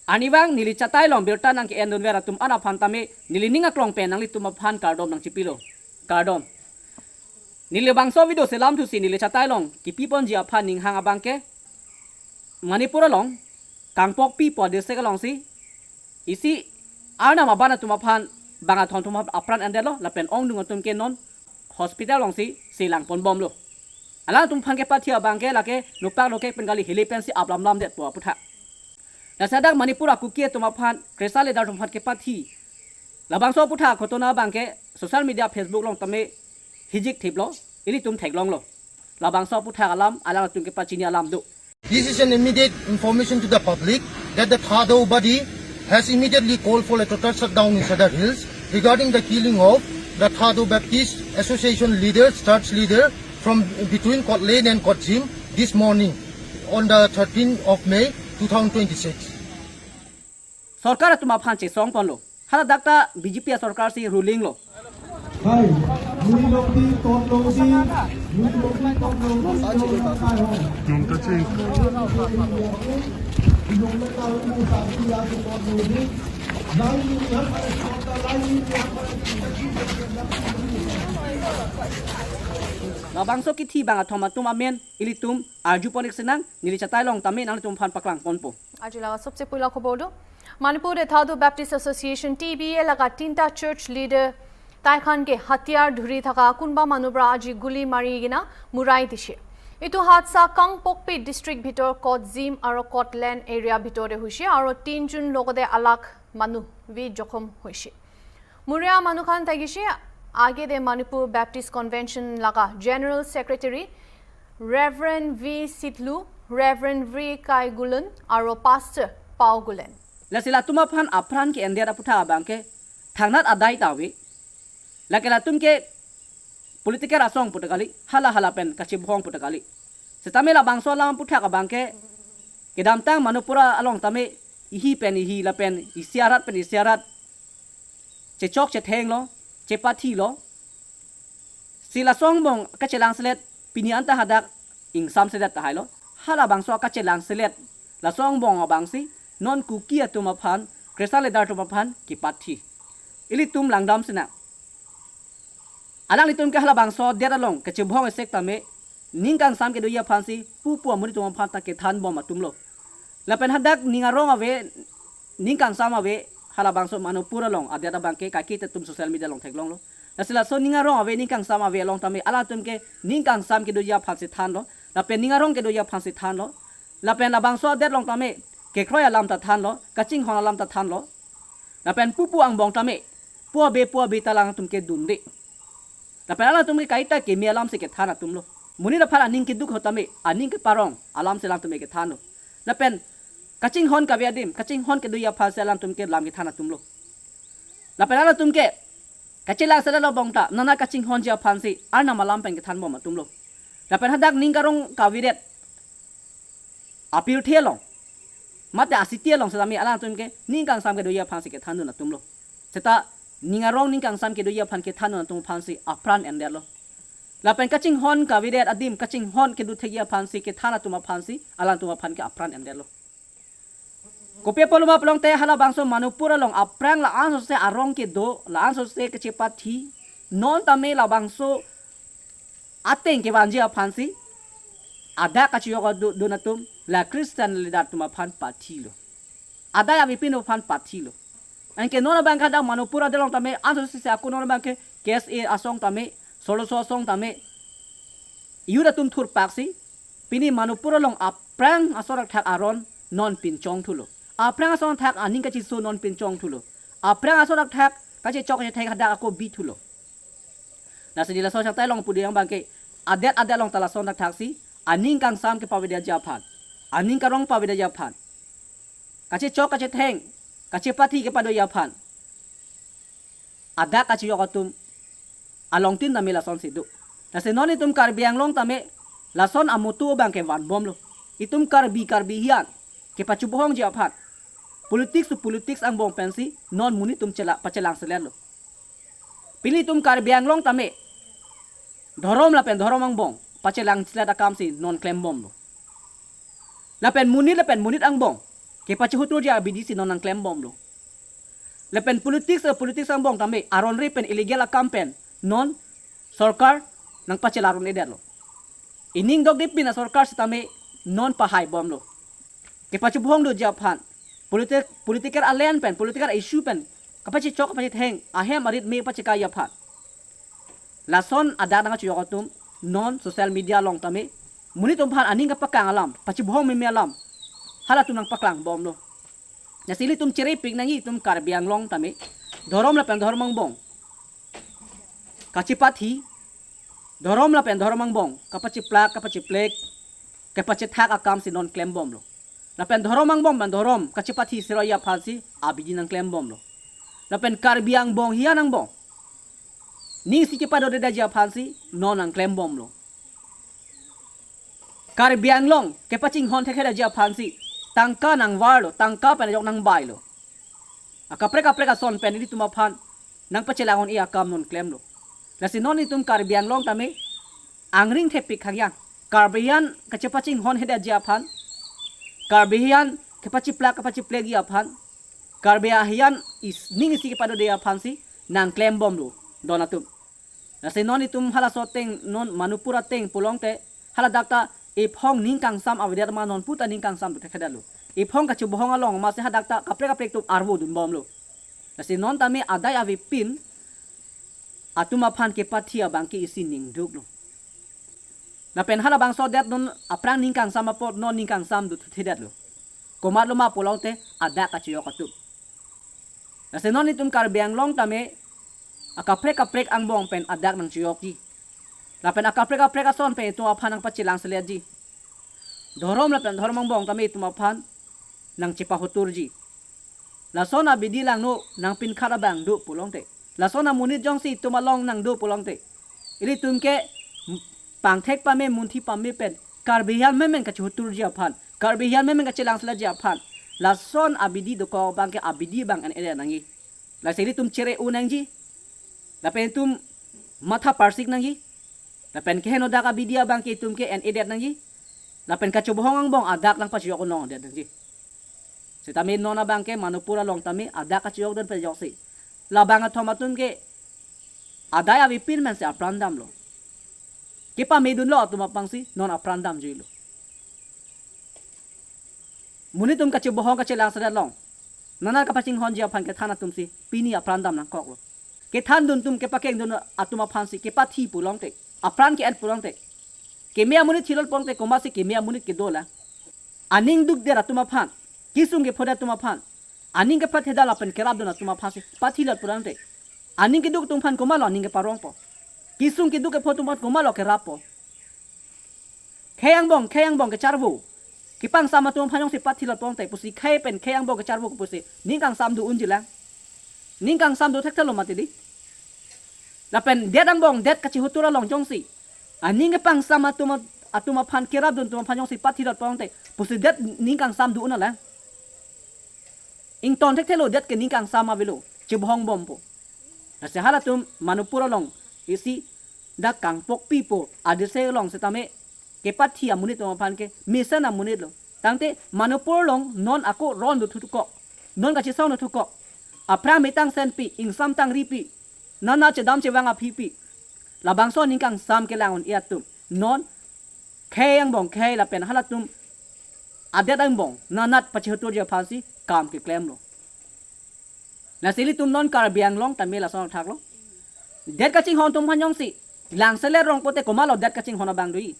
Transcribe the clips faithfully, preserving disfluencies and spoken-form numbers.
Arnivang neli chatai along birta nangke-endunver atum an aphan tame neli ning aklong pen nanglitum aphan kardom nangchipilo. Kardom. Neli bangso video selam thusi neli chatai along kipi ponji aphan ninghang abangke, Manipur along Kangpokpi pu district alongsi isi arnam aban atum aphan bang athon atum apran endetlo lapen ongdung atum ke non hospital alongsi selang ponbomlo. Alangtum aphan kepathi abangke lake nopak loke pen kali, hile pensi aplamlamdetpo aputhak. Lasi hadak Manipur a-Kuki atum aphan, Christian leader atum aphan kepathi labangso aputhak ghotona abangke social media Facebook along tame hijik thiplo, ilitum theklonglo. Labangso aputhak alam alangtum kepachini alam do. This is an immediate information to the public that the Thadou body has immediately called for a total shutdown in Sadar Hills regarding the killing of the Thadou Baptist Association leader, church leader from between Court Lane and Court Gym this morning on the thirteenth of May two thousand twenty-six. Sorkar atum aphan chesong ponlo. Hala dak ta B J P asorkar si ruling lo. Hai, mui longdi, ton longdi, mui longdi, ton longdi, ton longdi, hai, hai. Nung ta ching. Labangso kithi bang athom atum amen ilitum arju pon-ik sinang, neli chatai along tame nangtum aphan paklang ponpo. Aji la sobse puila khobor do. Manipur de Thadou Baptist Association, T B A laga tinta church leader taikhan ke hatiyar dhuri thaka kunba manu pra aji guli mari kena murai dise. Itu hatsa Kangpokpi district bhitor Court Gym aro Court Lane area bhitor de hoise aro tinjun logode alak manu vi jokhom hoise. Muria manu khan thakisi age de Manipur Baptist Convention laga General Secretary Reverend V Sitlu, Reverend V Kai Gulen, aro Pastor Pau Gulen. Lasi latum aphan apran ke-endet aputhak abangke thangnat adai ta ave. Lake latum ke political asong puta kali, hala hala pen kachibhong puta kali. Setame labangso alam aputhak abangke kedamtang Manipur along tame ihi pen ihi lapen isi arat pen isi arat chechok chethenglo, chepathilo. Si laso angbong kachelang selet pini anta hadak ingsam selet tahailo. Halabangso kachelang selet laso angbong abangsi non Kuki atum aphan, Christian leader atum aphan kipathi. Ilitum langdam sinang. Alanglitum ke halabangso adet along kachibhong esek tame ning kangsam kedoji aphansi pupu amonit atum aphan ta kethanbom atumlo. Lapen hadak ning arong ave, ning kangsam ave, halabangso Manipur along adet abangke kaiketa atum social media along theklonglo. Lasi laso ning arong ave, ning kangsam ave along tame alangtum ke ning kangsam kedoji aphansi thanlo. Lapen ning arong kedoji aphansi thanlo. Lapen labangso adet along tame kekroi alam ta thanlo, kachinghon alam ta thanlo. Lapen pupu angbong tame pu abe pu abe ta alangtum ke dunde. Lapen alangtum ke kaita keme alamsi kethan atumlo. Monit aphan aning keduk ahut tame aning keparong alamsi alangtum ke kethanlo. Lapen kachinghon kave adim, kachinghon kedoji aphansi alangtum ke lam kethan atumlo. Lapen alangtum ke kachelang selet along ta nana kachinghonji aphansi arnam alam pen kethanbom atumlo. Lapen hadak ning karong kavedet apirthe along mate asiti along setame alangtum ke ning kangsam kedoji aphansi kethandun atumlo. Seta ning arong ning kangsam kedoji aphan kethandun atum aphansi apran endetlo. Lapen kachinghon kavedet adim, kachinghon kedo thekji aphansi kethan atum aphansi alangtum aphan ke apran endetlo. Kopi apotlo ma pulote halabangso Manipur along aphrang la-an sose arong kedo, la-an sose kachepathi, non tame labangso ateng kevanji aphansi adak kachiyok adun atum la Christian leader atum aphan pathilo. Adai avepin aphan pathilo. Anke non abangke hadak Manipur adet along tame ansose ako non abangke K S A asong tame, Soloso asong tame, youth atum thurpaksi pini Manipur along aphrang aso thakthak aron non pinchongthulo. Aphrang aso thakthak aning kachiso non pinchongthulo. Aphrang aso thakthak kachechok kachetheng hadak ako bithulo. Lasi neli laso chatai along pudun abangke adet adet along ta lason thakthaksi aning kangsam kepavedetji aphan, aning karong pavedetji aphan, kachechok kachetheng, kachepathi kepadoji aphan adak kachiyok atum alongtin tame lasonsi do. Lasi non itum Karbi Anglong tame lason amutu abangke vanbomlo. Itum Karbi, Karbi hian kepachubhongji aphan politics to politics angbong pensi non monit atum chela pachelang seletlo. Pini itum Karbi Anglong tame dhorom lapen dhorom angbong pachelang selet akamsi non klembomlo. Lapen monit lapen monit angbong kepachehuturji abidi si non nangklembomlo. Lapen politics, eh, politics angbong tame aron re pen illegal akam pen non sorkar nangpachelar un-edetlo. Ining dokdepin asorkar sitame non pahaibomlo. Kepachebohong doji aphan, politik, political alliance pen, political issue pen kapachechok kapachetheng ahem arit me pachekaiji aphan. Lason adak nangkachojok atum non social media along tame monit atum aphan aning kapaklang alam, pachebohong meme alam halatum nangpaklangbomlo. Lasi ilitum cherepik nangji, itum Karbi Anglong tame dhorom lapen dhorom angbong kachepathi, dhorom lapen dhorom angbong kapacheplak, kapacheplek, kapachethak akam si non klembomlo. Lapen dhorom angbong pen dhorom kachepathi seroiji aphansi abidi nangklembomlo. Lapen Karbi angbong hian angbong ning si kepadodedetji aphansi non nangklembomlo. Karbi Anglong kepachinghon thekthedetji aphansi tangka nangvarlo, tangka pen ajok nangbailo. Akaprek kaprek ason pen ilitum aphan nangpachelang un-e akam non klemlo. Lasi non itum Karbi Anglong tame angring thepik khak yang. Karbi hian kachepachinghon thekthedetji aphan, Karbi hian kepacheplak kepacheplekji aphan, Karbi ahian is ning isi kepadode aphansi nangklembomlo don atum. Lasi non itum halaso ateng, non Manipur ateng pulote, haladak ta ephong ning kangsam avedet ma, non puta ning kangsam dothekthedetlo. Ephong kachebohong along masi hadak ta kaprek kaprek atum arvo dunbomlo. Lasi non tame adai avepin atum aphan kepathi abangke isi ningduklo. Lapen halabangso adet non aphrang ning kangsam apot non ning kangsam dothedetlo. Komatlo ma pulote adak kachojok atum. Lasi non itum Karbi Anglong tame akaprek kaprek angbong pen adak nangchojokji. Lapen akaprek kaprek ason pen itum aphan nangpachelang seletji. Dhorom lapen dhorom angbong tame itum aphan nangchepahuturji. Lason abidi langno nangpinkhat abang do pulote, lason amonit jongsi itum along nangdo pulote, ilitum ke pangthek pame, munthi pame pen Karbi hian memen kachehuturji aphan, Karbi hian memen kachelang seletji aphan, lason abidi dokok abangke abidi abang en-edet nangji. Lasi ilitum chere-o nangji, lapen itum matha parsik nangji, lapen kehenodak abidi abangke itum ke en-edet nangji, lapen kachebohong angbong adak nangpachojok un-edet nangji. Sitame non abangke Manipur along tame adak kachojok dun pen ajoksi labang athom atum ke adai avepin mensi apran damlo. Kepamedunlo atum aphansi non apran damjuilo. Monit atum kachebohong kachelang selet along nanat kapachinghonji aphan kethan atumsi pini apran dam nangkoklo. Kethandun atum, kepakengdun atum aphansi kepathi pulote, apran ke-en pulote, keme amonit thilot pulote, komatsi keme amonit kedolang? Aning dukdet atum aphan, kesung kephodet atum aphan, aning kepathedal lapen kerapdun atum aphansi pathilot pulote, aning keduk atum aphan komatlo aning keparongpo? Kesung keduk kepho atum aphan komatlo kerappo? Khei angbong, khei angbong kecharvo, kepangsam atum aphan jongsi pathilot pulote, pusi khei pen khei angbong kecharvo pusi ning kangsam do unjilang? Ning kangsam do thekthelo mati di. Lapen det angbong, det kachehutur along jongsi aning kepangsam atum, atum aphan, kerapdun atum aphan jongsi pathilot pulote, pusi det ning kangsam do unlang? Ington thekthelo, det ke ning kangsam avelo, chebohongbompo. Lasi halatum Manipur along isi dak Kangpokpi pu adise along sitame kepathi amonit atum aphan ke mesen amonitlo. Tangte Manipur along non ako ron dothutukok, non kachesong dothutukok, aphrang metang senpi, ingsam tangripi, nanat chedam chevang aphipi, labangso ning kangsam kelang un-e atum non khei angbong khei lapen halatum adet angbong nanat pachehuturji aphansi kam keklemlo. Lasi ilitum non Karbi Anglong tame lason thaklo. Det kachinghon atum aphan jongsi langselet rong pulote komatlo det kachinghon abang doji?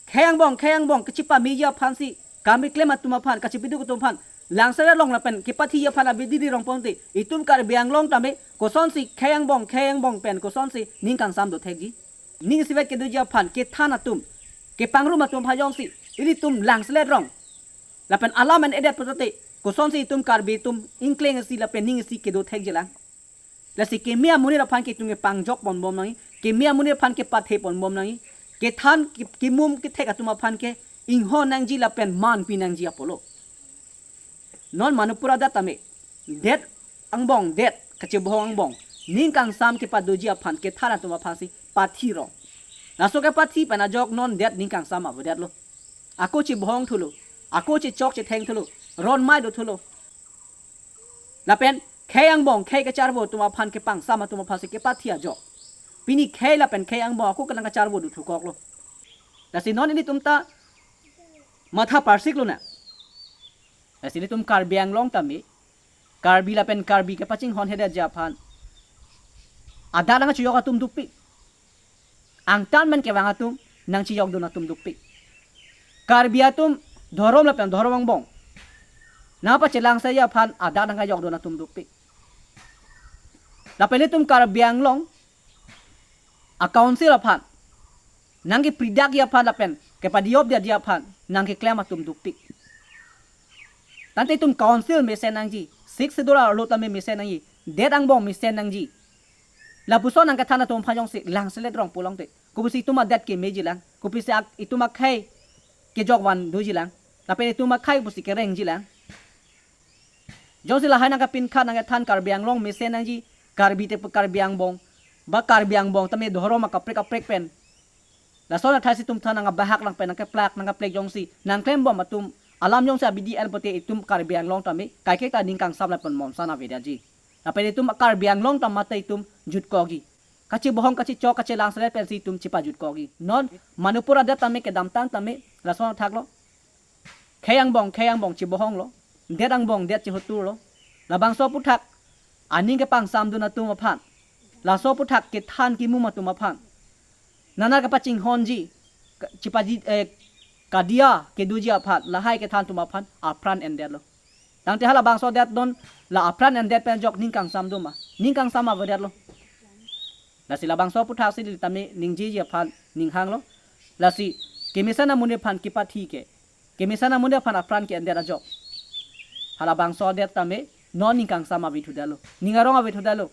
Khei angbong, khei angbong kachepameji aphansi, kam keklem atum aphan, kachepiduk atum aphan, langselet rong lapen kepathiji aphan abidi rong pulote, itum Karbi Anglong tame kosonsi khei angbong, khei angbong pen kosonsi ning kangsam dothekji? Ning isivet kedoji aphan kethan atum, kepangrum atum aphan jongsi ilitum langselet rong lapen alam en-edet pulote, kosonsi itum Karbi atum ingkleng isi lapen ning isi kedothekjilang? Lasi keme amonit aphan ke itum kepangjok ponbom nangji, keme amonit aphan kepathe ponbom nangji, kethan ke-, kemum kethek atum aphan ke inghon nangji lapen manpi nangji apotlo. Non Manipur adet tame det angbong, det kachebohong angbong ning kangsam kepadoji aphan kethan atum aphansi pathi rong. Laso kepathi pen ajok non det ning kangsam avedetlo. Ako chebohong thulo, ako chechok chetheng thulo, ron mai do thulo. Lapen khei angbong, khei kacharvo atum aphan kepangsam atum aphan si kepathi ajok. Pini khei lapen khei angbong ako kenang kacharvo do thukoklo. Lasi non ilitum ta matha parsiklo na. Lasi ilitum Karbi Anglong tame, Karbi lapen Karbi kepachinghon hedet ji aphan adak nangchiyok atum dopik. Angtan men kevang atum nangchiyok dun atum dopik. Karbi atum dhorom lapen dhorom angbong nangpachelangse ji aphan adak nangkayok dun atum dopik. Lapen ilitum Karbi Anglong a-council aphan nangkepridak ji aphan lapen kepadiop dia ji aphan nangkeklem atum dopik. Tangte itum council mesen nangji, Sixth Schedule arlo tame mesen nangji, det angbong mesen nangji. Lapuson nangkethan atum aphan jongsi langselet rong pulote, kopisi itum adet kemeji lang, kopisi ak-, itum akhei kejok van doji lang, lapen itum akhei kopisi kerengji lang. Jongsi lahai nangkapinkhat nangkethan Karbi Anglong mesen nangji, Karbi te pu Karbi angbong, ba Karbi angbong tame dhorom akaprek kaprek pen, lason athai si itum than nangkabahak lang pen nangkeplak nangkaplek jongsi nangklembom atum alam jongsi abidi en pote itum Karbi Anglong tame kaiketa ning kangsam lapen monsan avedetji. Lapen itum Karbi Anglong ta mate itum jutkokji. Kachibohong kachichok kachelangselet pensi itum chipajutkokji. Non Manipur adet tame kedamtang tame lason athaklo. Khei angbong, khei angbong chibohonglo. Det angbong, det chihoturlo. Labangso aphuthak aning kepangsam dun atum aphan, laso aphuthak kethan kimum atum aphan, nana kepachinghonji, ka-, chipaji, eh, kadiya kedoji aphan, lahai kethan atum aphan apran endetlo. Tangte halabangso adet non la apran endet pen ajok ning kangsam doma, ning kangsam avedetlo. Lasi labangso aphuthak si neli tame ningjeji aphan ninghanglo. Lasi kemesen amonit aphan kepathi ke, kemesen amonit aphan apran ke-endet ajok, halabangso adet tame non ning kangsam ave thudetlo, ning arong ave thudetlo.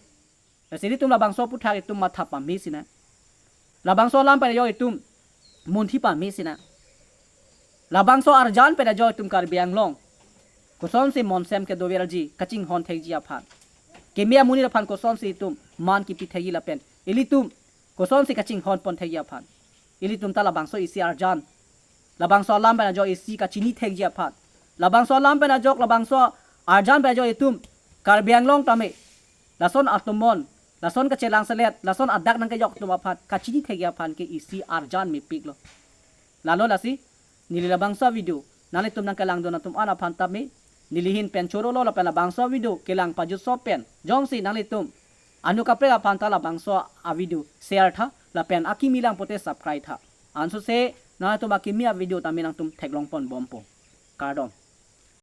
Lasi ilitum labangso aphuthak itum matha pame sinang. Labangso alam pen ajok itum munthi pame sinang. Labangso arjan pen ajok itum Karbi Anglong kosonsi monsem kedoverji kachinghon thekji aphan, keme amonit aphan kosonsi itum man kipi thekji lapen ilitum kosonsi kachinghon pon thekji aphan, ilitum ta labangso isi arjan, labangso alam pen ajok isi kachini thekji aphan, labangso alam pen ajok, labangso arjan pen ajok itum Karbi Anglong tame lason atomon, lason kachelangselet, lason adak nangkejok atum aphan kachini thekji aphan ke isi arjan mepiklo. Lalo lasi neli labangso video nanglitum nangkelangdun atum an aphan tame neli ahin pen chorolo lapen labangso video kelang pajutso pen jongsi nanglitum anu kaprek aphan ta labangso avideo share tha lapen akimi lang pote subscribe tha. Ansose nanglitum akimi avideo tame nangtum theklong ponbompo. Kardom.